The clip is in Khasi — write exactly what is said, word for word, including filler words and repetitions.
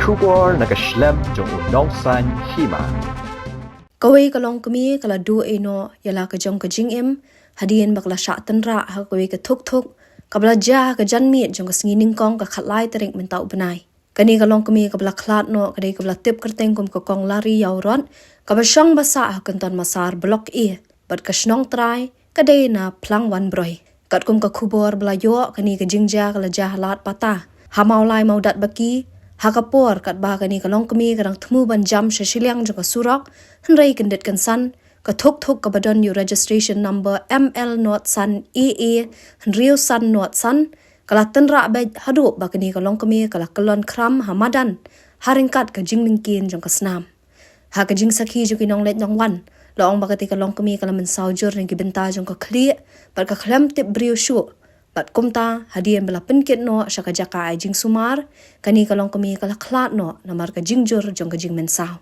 Khubor na ka shlem jong u Nongsaiñ Hima. Kawei ka longkmie ka la duh ei noh ïa la ka jong ka jingim hadien ba ka la shah tynrah ha kawei ka thuk thuk kaba la jia ha ka janmiet jong ka sngi nyngkong ka khatlai tarik mynta u bnai. Kane ka longkmie kaba la khlad noh ka dei kaba la tip kyrteng kum ka Kong Lari Ïawrot, kaba shong ba sah ha Kynton Massar Block A, bad ka shnong trai ka dei na Phlangwan Broi. Katkum ka khubor ba la ïoh, kane ka jingjia ka la jia ha Ladpata ha Mawlai Mawdatbaki, ha ka por katba kane ka longkmie ka dang thmu ban jam sha shiliang jong ka surok, hynrei kyndit kynsan, ka thuk thuk kaba don ïa u registration number M L not san A A hynriew san not san, ka la tynrah beit haduh ba kane ka longkmie ka la kyllon khram ha madan, ha ryngkat ka jingmynkien jong ka snam. Ha ka jingsakhi jong ki nongleit nongwan, la ong ba katei ka longkmie ka la mynsaw jur na ki bynta jong ka khlieh bad ka khlem tip briew shuh. Bad kumta, hadien ba la pynkit noh sha ka jaka ai jingsumar, kane ka longkmie ka la khlad noh namar ka jingjur jong ka jingmynsaw.